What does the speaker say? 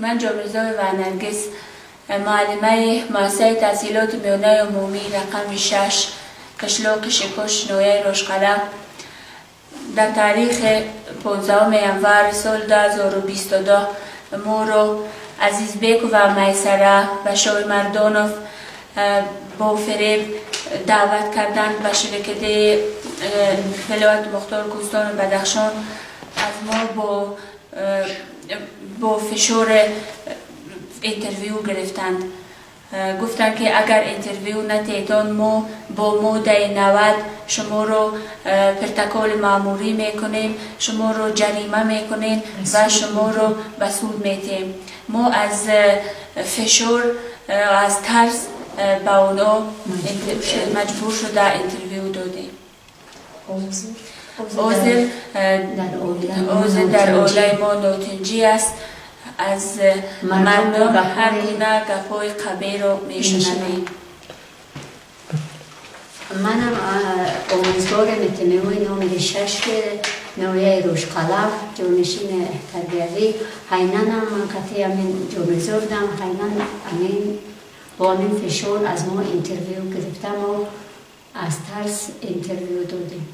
Ман Ҷомирзоева Наргиз, муаллимаи муассисаи таҳсилоти миёнаи умумии рақами 6, қишлоқи Шикош, ноҳияи Рошқалъа, дар таърихи 15 январ соли 2022 моро Азизбекова Майсара ва Шоҳимардонов бо фиреб даъват карданд ба ширкати вилояти мухтори Кӯҳистони Бадахшон. Аз мо бо фишор интервю гирифтанд. Гуфтанд, ки агар интервю натиҳедон, мо бо моддаи 90 шуморо протоколи маъмурӣ мекунем, шуморо ҷарима мекунем ва шуморо ба суд метиҳем. Мо аз фишор, аз тарс ба онҳо маҷбур шуда интервю додем. Ҳозир дар оилаи мо нотинҷӣ аст. Аз мардум ҳар гуна гапҳои қабеҳро мешунавем. Манам омӯзгори МТМОи номери 6 ноҳияи Рошқалъа, ҷонишини тарбиявӣ. Ҳайнанам ман қатъи амин Ҷомирзо будам. Ҳайнан амин бо ҳамин фишор аз мо интервю гирифта, мо аз тарс интервю додем.